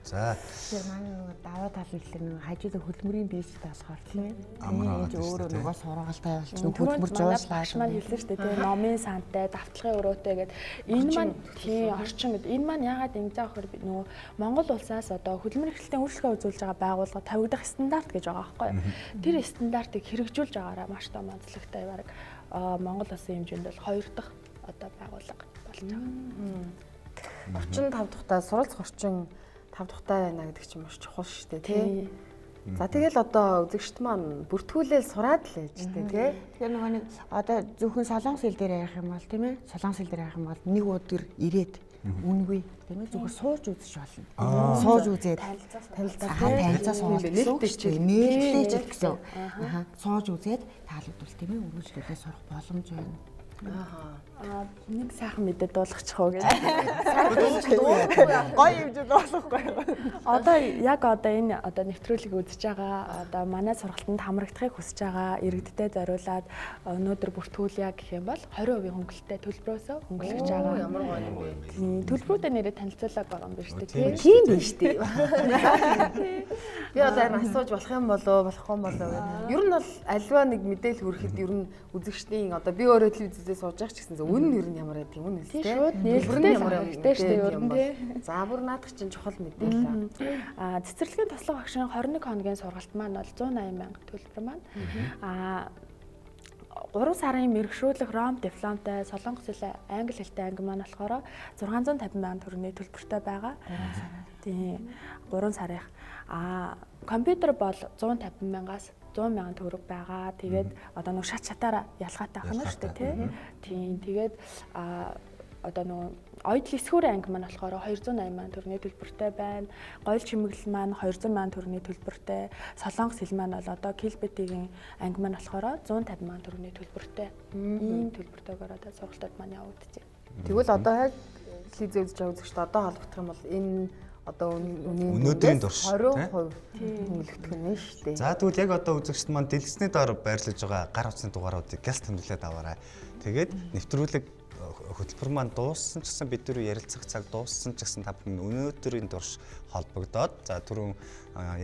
За. Тэгэхээр манай нөгөө даваа тал нь тэгэхээр нөгөө хажууд хөдөлмөрийн бизнестэй болохоор тийм ээ. Энд өөрөө нөгөө сургалтаа явуулчих хөдөлмөр жуушлаа маань хэлсэн шүү дээ тийм номын сантай, давталгын өрөөтэй гэд энэ маань тийм орчин гэд энэ маань яагаад ингэж байгаа гэхээр нөгөө Монгол улсаас одоо хөдөлмөр эрхлэлтийн үйлчлэгээ үзүүлж байгаа байгууллага тавигдах стандарт гэж байгаа байхгүй юу. Тэр стандартыг хэрэгжүүлж байгаараа маш том онцлогтой бараг Монгол улсын хэмжээнд бол хоёр дахь одоо байгууллага болж байгаа. Орчин 5 дахьтаа суралцах орчин 5 дахьтаа байна гэдэг чинь маш чухал шүү дээ тий. За тэгэл одоо үзэгчд маань бүртгүүлээл сураад л ээж тээ тий. Тэгэхээр нөгөө нэг одоо зөвхөн солонгос хэл дээр ярих юм бол тийм ээ. Солонгос хэл дээр ярих юм бол нэг өдөр ирээд үнэгүй тийм ээ зүгээр сууж үзэж болно. Сууж үзээд танилцаа сурах гэсэн үг шүү дээ. Нээлттэй ч гэсэн. Аа сууж үзээд таалагдвал тийм ээ үргэлжлүүлээ сурах боломж байна. Аа нэг сайхан мэдээ дуулгачих уу гэж. Гоё юм чи дуулгахгүй. Одоо яг одоо энэ одоо нэвтрүүлгийг үзэж байгаа одоо манай сургалтанд хамрагдахыг хүсэж байгаа иргэдтэй зориулаад өнөөдөр бүртгүүлье гэх юм бол 20% хөнгөлөлттэй төлбөрөөсөө хөнгөлөж байгаа. Ямар гоё юм бэ? Тийм төлбөрүүдээ нэрээ танилцуулаад байгаа юм байна шүү дээ. Тийм биш үү? Би одоо харин асууж болох юм болоо болохгүй юм болоо гэх. Ер нь бол альва нэг мэдээлэл хүрэхэд ер нь үзэгчдийн одоо би өөрөө телевизээ сууж байгаа ч гэсэн зөв үнэн ер нь ямар байдаг юм үнэн л тийм шууд нээлттэй ямар хэрэгтэй шүү дээ ер нь тий. За бүр наадах чинь чухал мэдээлэл. Аа цэцэрлэгийн туслах багшийн 21 хоногийн сургалт маань бол 180 мянга төлбөр маань. Аа 3 сарын мэрэгшүүлэх ром дипломтой солонгос хэл англи хэлтэй анги маань болохоор 650 мянган төгрөгийн төлбөртэй байгаа. Тийм 3 сарынх. Аа компьютер бол 150 мянгаас 100 мянган төгрөг байгаа. Тэгээд одоо нэг шат шатаараа ялгаатай байна шүү дээ тий. Тийм тэгээд одоо нөгөө оёдол эсхүүр анги маань болохоор 280 мянган төгрөгийн төлбөртэй байна. Гоёл чимэглэл маань 200 мянган төгрөгийн төлбөртэй. Солонгос хэл маань бол одоо Килбетигийн анги маань болохоор 150 мянган төгрөгийн төлбөртэй. Ийм төлбөртэйгээр одоо сургалтууд маань явагдаж байна. Тэгвэл одоо яг телевизээ үзэж байгаа үзэгчд одоо холбогдох юм бол энэ одоо өнөөдрийн турш 20% хөнгөлөгдөх нь шүү дээ. За тэгвэл яг одоо үзэгчд маань дэлгэцний доор байрлаж байгаа гар утасны дугааруудыг гяс тэмдэглээд аваарай. Тэгээд нэвтрүүлэг хөтөлбөр маань дууссан ч гэсэн бид дөрөв ярилцах цаг дууссан ч гэсэн та бүхэн өнөөдрийн турш холбогдоод за түрүүн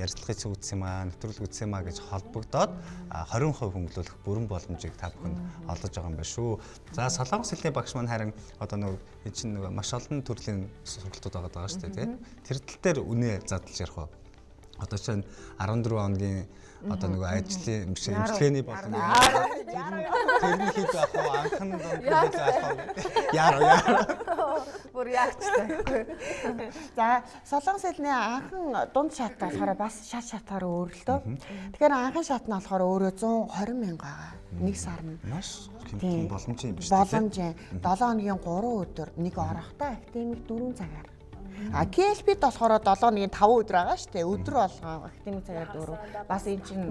ярилцлагыг үзсэн юм аа, нэвтрүүлэг үзсэн юм аа гэж холбогдоод 20% хөнгөлүүлэх бүрэн боломжийг та бүхэнд олгож байгаа юм байна шүү. За солонгос хэлний багш маань харин одоо нөгөө энэ чинь нөгөө маш олон төрлийн сургалтууд байгаа шүү дээ, тий. Тэр тал дээр үнэ задлж ярих уу? Одоо чинь 14 хоногийн одоо нөгөө ажлын эмчилгээний болон тэр нь хэд байх вэ? Анхан дунд хэд байх вэ? Яараа. Бүр яач таа. За солонгос хэлний анхан дунд шат болохоор бас шат шатаар өөр л дөө. Тэгэхээр анхан шат нь болохоор өөрөө 120 мянга байгаа. Нэг сар нь. Маш хэмтэн боломжийн юм биш үү? Боломжийн. 7 хоногийн 3 өдөр нэг орохтой академик 4 цагаар. А KLP-д болохоор 7 хоногийн 5 өдөр байгаа шүү дээ. Өдөр болгон академик цагаар 4. Бас энэ чинь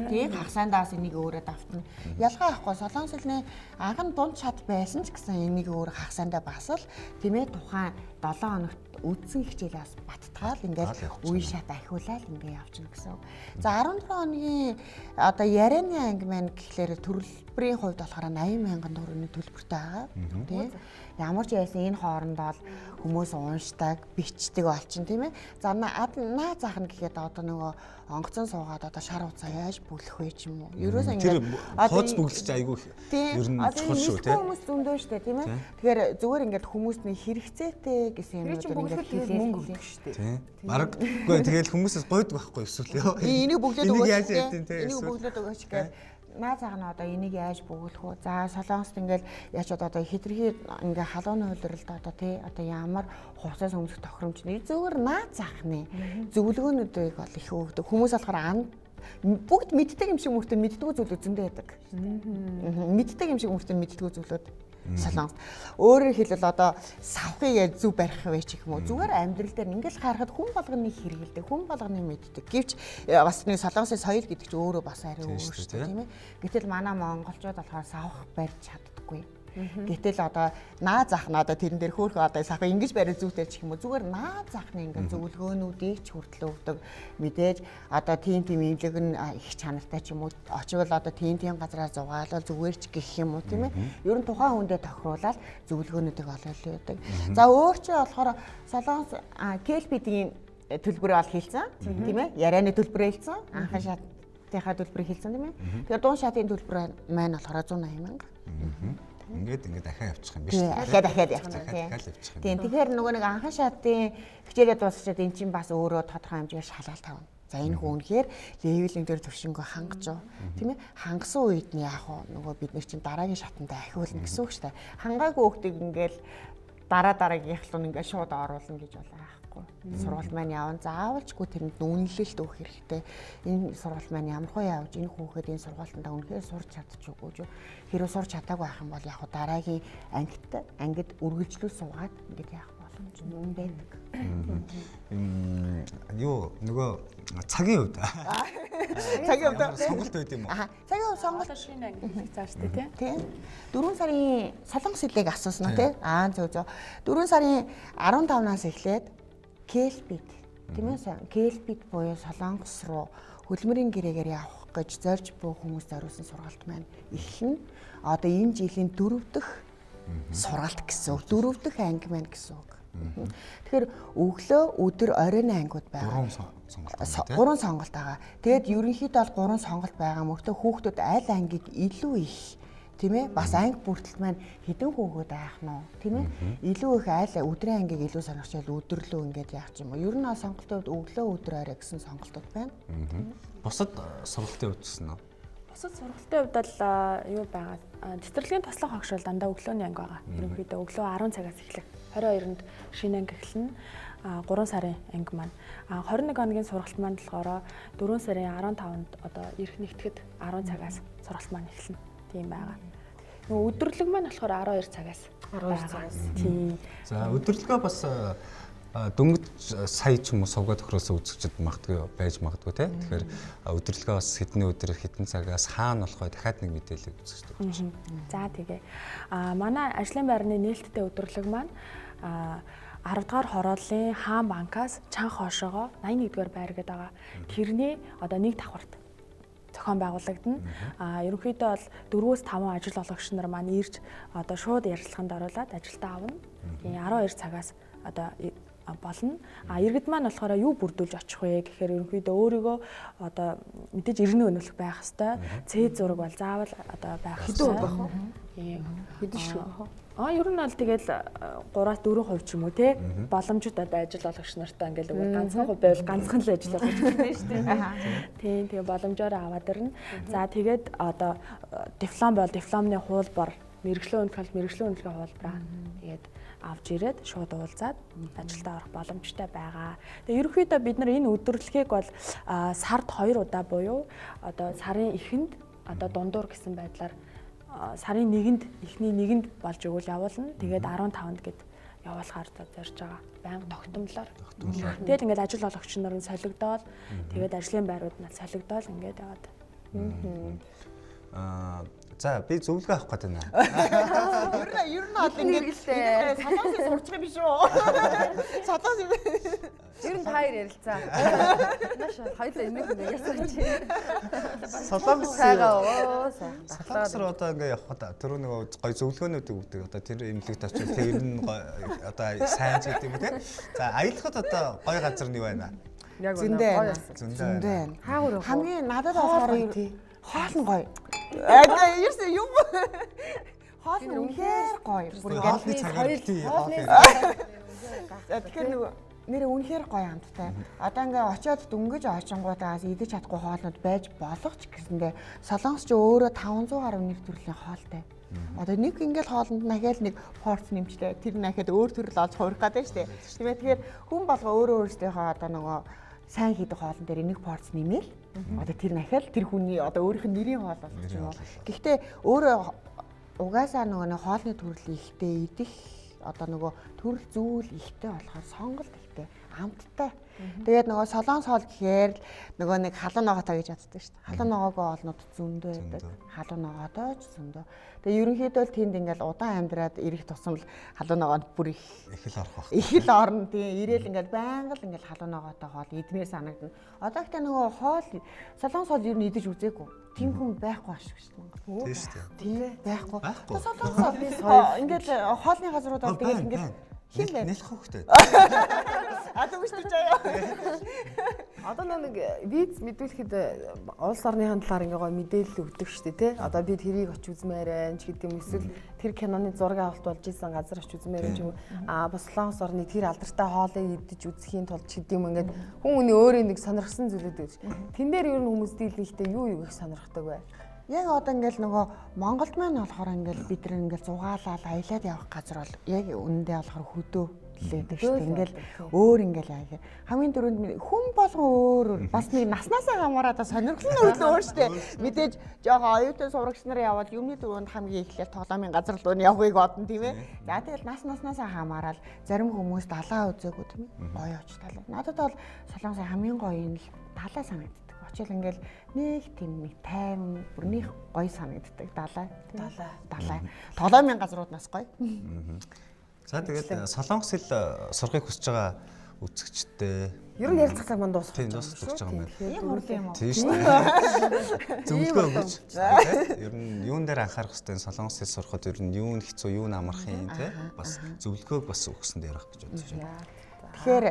тийм хагасаандаа бас энийг өөрөө давтна. Ялгаа авахгүй солонгос хэлний анхан дунд шат байсан ч гэсэн энийг өөр хагасаандаа бас л тийм ээ тухайн 7 хоногт үдсэн хичээлээс баттгаал ингээл үе шат ахиулаад ингээ явчихна гэсэн. За 14 хоногийн одоо ярианы анги маань гэхлээр төлбөрийн хувьд болохоор 80 мянган төгрөгийн төлбөртэй байгаа. Тийм. Ямар ч байсан энэ хооронд бол хүмүүс уншдаг, бичдэг болчин тийм ээ. За наа заах нь гэхэд одоо нөгөө онгоцон суугаад одоо шар хуцаа яаж бүлэх вэ ч юм уу. Ерөөсөө ингээд хууц бүглэж айгүй ер нь чухал шүү тийм. Хүмүүс зөндөө шүү дээ тийм ээ. Тэгэхээр зүгээр ингээд хүмүүст нэг хэрэгцээтэй гэсэн юмнууд ингээд хэлээ мөнгө өгдөг шүү дээ. Тийм. Бараг үгүй тэгэл хүмүүсээс гойдог байхгүй эсвэл ёо. Энийг бүглээд өгөөч. Энийг бүглээд өгөөч гэдэг наа цаах нь одоо энийг яаж бөглөх үү? За солонгост ингээл яаж одоо хитрхи ингээ халууны хувилралд одоо тий одоо ямар хувцас өмсөх тохиромж нэ зөвөр наа цаах нэ зөвлөгөөнүүдийг бол их өгдөг. Хүмүүс болохоор бүгд мэддэг юм шиг мөртөө мэддэггүй зүйлүүд зөндөө байдаг. Мэддэг юм шиг мөртөө мэддэггүй зүйлүүд солонгост. Өөрөөр хэлбэл одоо савхыг яаж зөв барих вэ ч гэх юм уу. Зүгээр амьдрал дээр ингээл харахад хүн болгоны хэрэгэлдэг, хүн болгоны мэддэг. Гэвч бас нэг солонгосын соёл гэдэг чинь өөрөө бас арай өөр шүү дээ, тийм ээ. Гэтэл манай монголчууд болохоор савх барьж чаддаггүй. Гэтэл одоо наа заах нь одоо тэрэн дээр хөөхөө одоо савх ингэж бариад зүйтэй ч юм уу. Зүгээр наа заах нь ингээд зөвлөгөөнүүдийг ч хүртэл өгдөг. Мэдээж одоо тийм тийм имлэг нь их чанартай ч юм уу. Очивол одоо тийм тийм газараар зугаалал зүгээр ч гэх юм уу тийм ээ. Ер нь тухайн хүндээ тохируулаад зөвлөгөөнүүдийг олоод өгдөг. За өөр чи болохоор солонгос KLP-ийн төлбөрөө ол хийлцэн тийм ээ. Ярианы төлбөрөө хийлцэн. Анхан шатынхаа төлбөрийг хийлцэн тийм ээ. Тэгэхээр дуун шатын төлбөр маань болохоор 180 мянга. Ингээд дахиад явчих юм биш үү? Дахиад явчих тийм. Тийм. Тэгэхээр нөгөө нэг анхан шатын хичээлээ дуусчаад эн чинь бас өөрөө тодорхой хэмжээгээр шалгалт тавина. За энэ хүн үнэхээр левелинг дээр төвшөнгөө хангаж юу? Тийм ээ. Хангасан үед нь яах вэ? Нөгөө бид нар чинь дараагийн шатанд ахиулна гэсэн үг шүү дээ. Хангаагүй хүүхдийг ингээл дараа дараагийнх руу ингээд шууд оруулна гэж бол аахгүй. байхгүй. Сургалт маань явна. Заавалчгүй тэрэнд үнэлэлт өгөх хэрэгтэй. Энэ сургалт маань ямар хөө явж энэ хүүхэд энэ сургалтандаа үнэхээр сурч чадчихгүй юу? Хэрвээ сурч чадаагүй байх юм бол яг дараагийн ангид үргэлжлүүл суугаад ингээд яах боломж нь үнэн байдаг. Юу нөгөө цагийн хувьд. Цагийн хувьд сонголт байд юм уу? Цагийн хувьд сонголт шинэ анги хийх зааштай тий. Тийм. 4 сарын солонгос хэлийг асуусан уу тий? Зөв. 4 сарын 15-наас эхлээд Кэлбит тийм ээ Кэлбит буюу Солонгос руу хөдөлмөрийн гэрээгээр явах гэж зорж буй хүмүүс зориулсан сургалт маань эхэлнэ. Одоо энэ жилийн 4 дахь сургалт гэсэн үг. 4 дахь анги маань гэсэн үг. Тэгэхээр өглөө, өдөр, оройн ангиуд байгаа. 3 сонголт. 3 сонголт байгаа. Тэгээд ерөнхийдөө бол 3 сонголт байгаа мөртөө хүүхдүүд аль ангийг илүү их тийм ээ бас анги бүртэлт маань хэдэн хүүхэд аах нь тийм ээ илүү их аль өдрийн ангийг илүү сонирхож өдөрлөө ингээд яах юм уу? Ер нь сонголтын хувьд өглөө, өдөр, орой гэсэн сонголтууд байна. Бусад сургалтын хувьд гэсэн үү? Бусад сургалтын хувьд бол юу байгаа? Цэцэрлэгийн туслах хогшуул дандаа өглөөний анги байгаа. Ерөнхийдөө өглөө 10 цагаас эхлэх. 22-нд шинэ анги эхэлнэ. 3 сарын анги маань. 21 хоногийн сургалт маань болохоор 4 сарын 15-нд одоо эрх нэгтгэхэд 10 цагаас сургалт маань эхэлнэ. Тийм байгаа. Нөгөө өдөрлөг маань болохоор 12 цагаас. 12 цагаас. Тийм. За өдөрлөгөө бас дөнгөж сая ч юм уу сувга тохируулсан үзэгчд магадгүй байж магадгүй те. Тэгэхээр өдөрлөгөө бас хэдний өдөр хэдэн цагаас хаана болох вэ дахиад нэг мэдээлэл үзэгчд өгч. За тэгээ. Манай ажлын байрны нээлттэй өдөрлөг маань 10 дугаар хорооллын хаан банкаас чанх хошоогоо 81 дугаар байр гэдэг байгаа. Тэрний одоо нэг давхарт зохион байгуулагдана. Ерөнхийдөө бол 4-5 ажил олгогч нар маань ирж одоо шууд ярилцлаганд оруулаад ажилдаа авна. Тийм 12 цагаас одоо болно. Иргэд маань болохоор юу бүрдүүлж очих вэ гэхээр ерөнхийдөө өөрийгөө одоо мэдээж иргэний өнөөлөх байх хэвээр. Цээ зураг бол заавал одоо байх хэвээр. Хэдэн байх вэ? Хэдэн ширхэг байх вэ? Ер нь бол тэгэл 3-4% ч юм уу те боломжит одоо ажил олгогч нартай ингээл үгүй ганцхан хувь байвал ганцхан л ажил олгогч гэдэг шүү дээ. Тийм тэгээ боломжоор аваад ирнэ. За тэгээд одоо диплом бол дипломны хуулбар, мэргэжлийн үнэлгээ, мэргэжлийн үнэлгээ хуулбараа тэгээд авч ирээд шууд уулзаад ажилдаа орох боломжтой байгаа. Тэгээ ерөнхийдөө бид нар энэ өдөрлөгийг бол сард 2 удаа буюу одоо сарын эхэнд одоо дундуур гэсэн байдлаар сарын 1-нд эхний 1-нд болж өгвөл явуулна. Тэгээд 15-нд гэд явуулахаар зорж байгаа. Байнга тогтмолоор. Тэгэл ингээд ажил олгогч нар нь солигдоол тэгээд ажлын байрууд нь солигдоол ингээд яваад. За би зөвлөгөө авах гээд байна. Ер нь бол ингээд солонгос сурч байгаа биш үү? Солонгос ер нь та хоёр ярилцаа. Нааш хоёулаа энэний нэгээс сууч. Солонгос сайгаа сайхан. Солонгос руу одоо ингээд явхад түрүү нөгөө гой зөвлөгөөнүүдийг өгдөг. Одоо тэр эмнэлэгт очивол тэр нь одоо сайн ч гэдэг юм те. За аялахад одоо гой газар нь юу байна? Яг зөндөө гоё. Зөндөө байна. Хаагур хамгийн надад болохоор хоол нь гоё. Ерөөсөө юм. Хоол нь үнэхээр гоё. Бүр ингээд цагаар тий хоол. Тэгэхээр нөгөө нэрээ үнэхээр гоё амттай. Одоо ингээ очиод дөнгөж очингуудаас идэж чадахгүй хоолнууд байж болох ч гэсэндээ Солонгос ч өөрөө 500 гаруй нэр төрлийн хоолтой. Одоо нэг ингээл хоолнд нахаал нэг порц нэмчлээ. Тэр нахаад өөр төрөл олж хувирах гэдэг шүү дээ. Тийм ээ. Тэгэхээр хүн болго өөрөө өөрсдийнхөө одоо нөгөө сайн хийдэг хоолн дээр нэг порц нэмэл одоо тэр нахаал тэр хүний одоо өөрийнх нь нэрийн хоол болох юм уу. Гэхдээ өөрөө угаасаа нөгөө нэг хоолны төрөл ихтэй идэх одоо нөгөө төрөл зүйл ихтэй болохоор сонголт ихтэй амттай. Тэгээд нөгөө солонгос хоол гэхээр л нөгөө нэг халуун ногоотой гэж боддог шүү дээ. Халуун ногоогүй хоолнууд зөндөө байдаг. Халуун ногоотой ч зөндөө. Тэгээд ерөнхийдөө л тэнд ингээл удаан амьдраад ирэх тусам л халуун ногоонд бүр их их л орох байх. Их л орно тийм. Ирээл ингээл байнга л ингээл халуун ногоотой хоол идмээр санагдана. Одоо ихтэй нөгөө хоол солонгос хоол ер нь идэж үзээгүй. Тийм хүн байхгүй ашиг шүү дээ Монгол. Тийм шүү дээ. Тийм байхгүй. Байхгүй. Солонгос хоол ингээл хоолны газрууд бол тэгэл ингээл хин байна. Нэлэх хөхтэй. А түгштэй жаа. Одоо нэг виз мэдүүлэхэд улс орныхын талаар ингээ гоё мэдээлэл өгдөг шүү дээ, тэ? Одоо би тэрийг очиж үзмээр байна ч гэдэг юм эсвэл тэр киноны зураг авалт болж исэн газар очиж үзмээр байна ч юм уу. Аа бас Солонгос орны тэр алдартай хоолыг идэж үзэхийн тулд ч гэдэг юм ингээд хүн хүний өөрийн нэг сонирхсан зүйлүүд байж. Тэн дээр ер нь хүмүүс дийлэнхтэй юу юу их сонирхдаг вэ? Яг одоо ингээл нөгөө Монголд маань болохоор ингээл бид нар ингээл зугаалаад аялаад явах газар бол яг үнэндээ болохоор хөдөө. лээдэг шүү дээ. Ингээл өөр ингээл яа. Хамгийн түрүүнд хүн болгон өөр өөр бас нэг наснаасаа хамаараад сонирхол нь өөр өөр шүү дээ. Мэдээж жоохон оюутан сурагч нар явбал юмны түрүүнд хамгийн эхлээл тоглоомын газар руу нь явахыг бодно тийм ээ. За тэгэл наснаасаа хамаарал зарим хүмүүс далаа үзээгүй тийм ээ. Гоё оч далаа. Надад бол Солонгосын хамгийн гоё юм л далаа санагддаг. Очил ингээл нэг тийм нэг тайван бүр нэг гоё санагддаг далаа. Далаа. Тоглоомын газрууд нас гоё. За тэгээд солонгос хэл сурахыг хүсэж байгаа үзэгчтэй ер нь ярилцах цаг манд дуусах гэж байгаа юм байна. Ийм хурдан юм уу? Тийм шүү дээ. Зөвлөгөө өгөөч. Ер нь юун дээр анхаарах хэрэгтэй, солонгос хэл сурахад ер нь юу нь хэцүү, юу нь амархан юм те. Бас зөвлөгөөг бас өгсөн дээр ярих гэж бодож байна. Тэгэхээр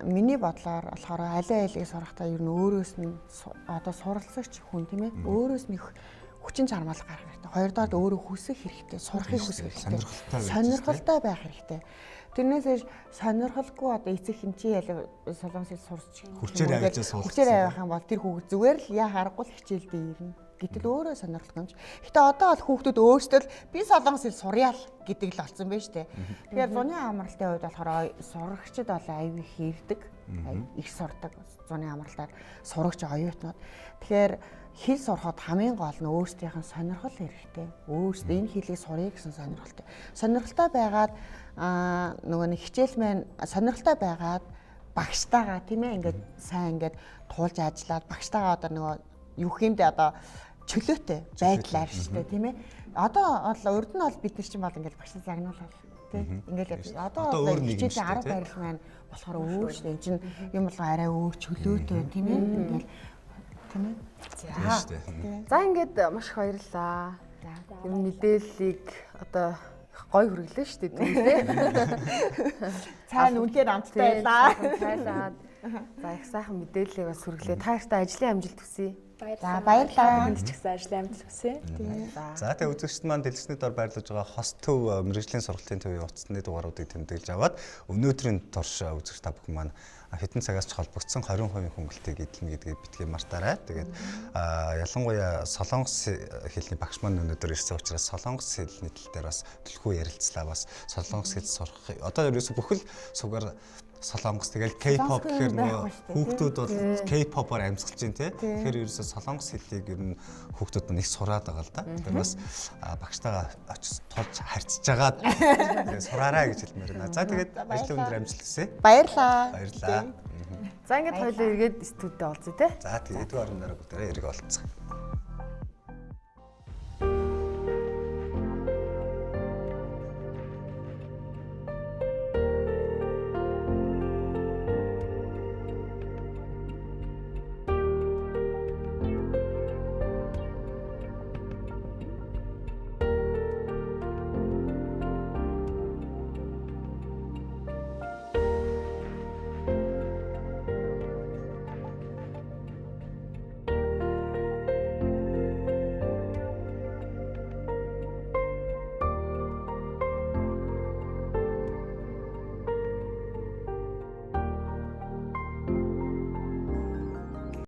миний бодлоор болохоор алин хэлийг сурахдаа ер нь өөрөөс нь одоо суралцагч хүн тийм ээ өөрөөс нь хүчин чармаал гарах хэрэгтэй. Хоёрдугаар өөрөө хүсэх хэрэгтэй, сурахыг хүсэх хэрэгтэй. Сонирхолтой байх хэрэгтэй. Тэрнээс ээж сонирхолгүй одоо эцэг хин чи ялав солонгос хэл сурч хүчээр авах юм бол тэр хүүхэд зүгээр л яа харахгүй л хичээлдээ ирнэ. Гэтэл өөрөө сонирхолтой юм чи. Гэтэ одоо бол хүүхдүүд өөрсдөө л би солонгос хэл сурья л гэдэг л болсон байна шүү дээ. Тэгэхээр зуны амралтын үед болохоор сурагчид бол аюу их ирдэг, их сурдаг зуны амралтаар сурагч оюутнууд. Тэгэхээр хэл сурахад хамгийн гол нь өөрсдийнх нь сонирхол хэрэгтэй. Өөрсдөө энэ хэлийг сурья гэсэн сонирхолтой. Сонирхолтой байгаад нөгөө нэг хичээл маань сонирхолтой байгаад багштайгаа тийм ээ ингээд сайн ингээд туулж ажиллаад багштайгаа одоо нөгөө юу хиймдээ одоо чөлөөтэй байдлаар шүү дээ тийм ээ. Одоо бол урд нь бол бид нар чинь бол ингээд багш загнуулаад тийм ингээд явж. Одоо бол хичээлийн арга барил маань болохоор өөр шүү дээ. Энд чинь юм болгоо арай өөр чөлөөтэй тийм ээ. Ингээд тийм ээ. За ингээд маш их баярлалаа. Ер нь мэдээллийг одоо гоё хүргэлээ шүү дээ тийм ээ. Цай нь үнэхээр амттай байлаа. Цайлаад. За их сайхан мэдээллийг бас хүргэлээ. Та нартай ажлын амжилт хүсье. За баярлалаа. Хүнд ч гэсэн ажлын амжилт хүсье. За тэгээ үзэгчд маань дэлгэцний дор байрлаж байгаа Хос төв мэргэжлийн сургалтын төвийн утасны дугааруудыг тэмдэглэж аваад өнөөдрийн турш үзэгч та бүхэн маань хэдэн цагаас ч холбогдсон 20% хөнгөлтийг эдлэнэ гэдгийг битгий мартаарай. Тэгээд ялангуяа солонгос хэлний багш маань өнөөдөр ирсэн учраас солонгос хэлний тал дээр бас төлхөө ярилцлаа. Бас солонгос хэл сурах одоо ерөөсө бүхэл сугаар солонгос тэгэл K-pop гэхээр нөгөө хүүхдүүд бол K-pop-оор амьсгалж байна те. Тэгэхээр ерөөсө солонгос хэлийг ер нь хүүхдүүд маань их сураад байгаа л да. Тэгэхээр бас багштайгаа очиж тулж харьцаж агаад тэгээ сураарай гэж хэлмээр байна. За тэгээд ажлын өндөр амжилт хүсье. Баярлалаа. Баярлалаа. За ингээд хоёлоо эргээд студид олзъя те. За тэгээд эдгээр орон дараа бүгдээрээ эргээ олцсон.